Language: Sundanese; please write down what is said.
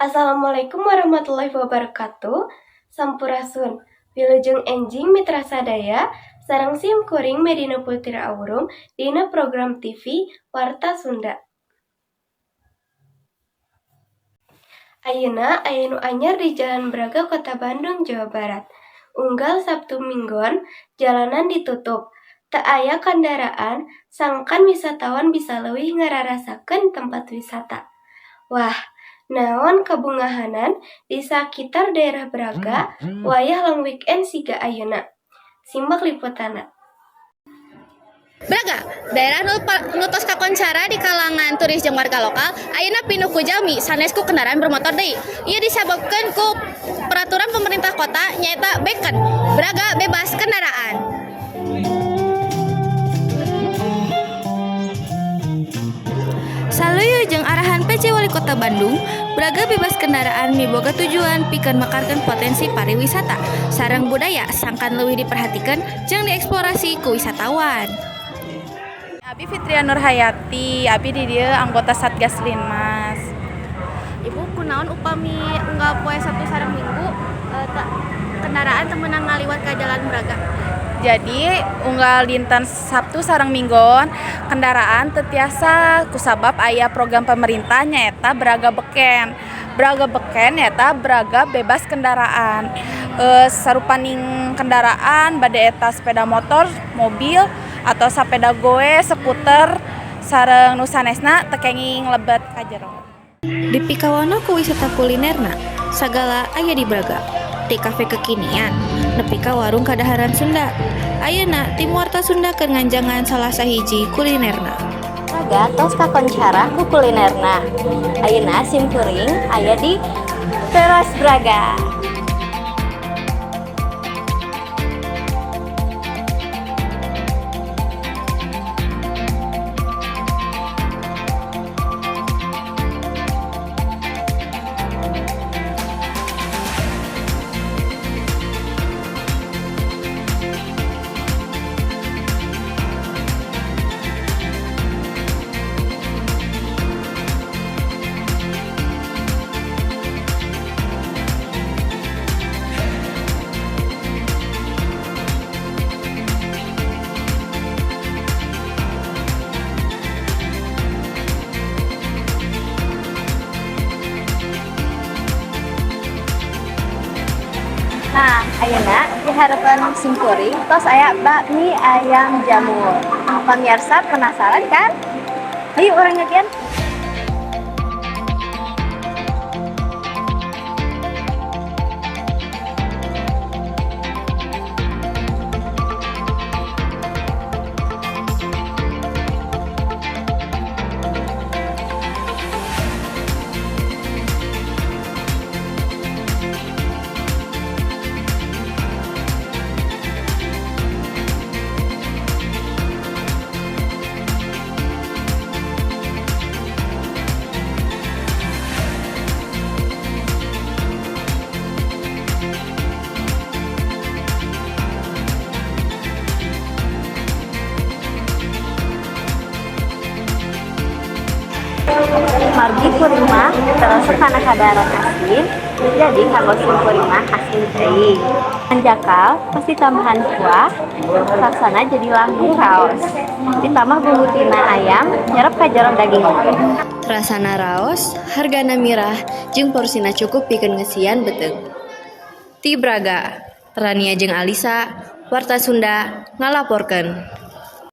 Assalamualaikum warahmatullahi wabarakatuh. Sampurasun. Wilujeng enjing mitra sadaya sareng sim kuring Medina Putri Aurum dina program TV Warta Sunda. Ayeuna aya nu anyar di Jalan Braga, Kota Bandung, Jawa Barat. Unggal Sabtu Minggon, jalanan ditutup. Teu aya kandaraan, sangkan wisatawan bisa leuwih ngararasakeun tempat wisata. Wah, naon kabungahanan di sakitar daerah Braga wayah long weekend siga ayeuna. Simak liputanna. Braga, daerah nu tos kakoncara di kalangan turis jeung warga lokal, ayeuna pinuh ku jalmi sanes ku kendaraan bermotor deui. Ieu disababkeun ku peraturan pemerintah kota nyaeta Beken, Braga bebas kendaraan. Saluyu jeung arahan PC Wali Kota Bandung, Braga bebas kendaraan miboga tujuan pikeun mekarkeun potensi pariwisata sareng budaya sangkan leuwih diperhatikeun jeung dieksplorasi ku wisatawan. Abi Fitria Nurhayati, abi di dieu anggota Satgas Linmas. Ibu, kunaon upami unggal poe Sabtu sareng Minggu kendaraan teu meunang ngaliwat ka Jalan Braga? Jadi unggal dinten Sabtu sareng Minggon kendaraan teu tiasa kusabab aya program pemerintah nyaeta Braga Beken. Braga Beken nyaeta Braga bebas kendaraan. Sarupaning kendaraan bade eta sepeda motor, mobil atau sepeda goes, skuter sareng nu sanesna teu kenging lebet ka jero. Dipikawana ku wisata kulinerna, sagala aya di Braga. Ti kafe kekinian, nepi ka warung kadaharan Sunda. Ayeuna tim Warta Sunda keur nganjangan salah sahiji kulinerna. Braga tos kakoncara ku kulinerna. Ayeuna sim kuring aya di Teras Braga. Nah, ayeuna di hareupeun sim kuring tos aya bakmi ayam jamur. Pamiarsa penasaran kan? Hayu urang nyobian. Margi kuring mah teu resep kana kadaharan asin, jadi kanggo sim kuring mah asin teuing. Hanjakal pasti tambahan kuah, rasana jadi langkung raos. Ditambah bumbu tina ayam nyerep ka jero daging. Rasana raos, hargana mirah, jeung porsina cukup pikeun ngeusian beuteung. Ti Braga, Rania jeung Alisa, Warta Sunda ngalaporkeun.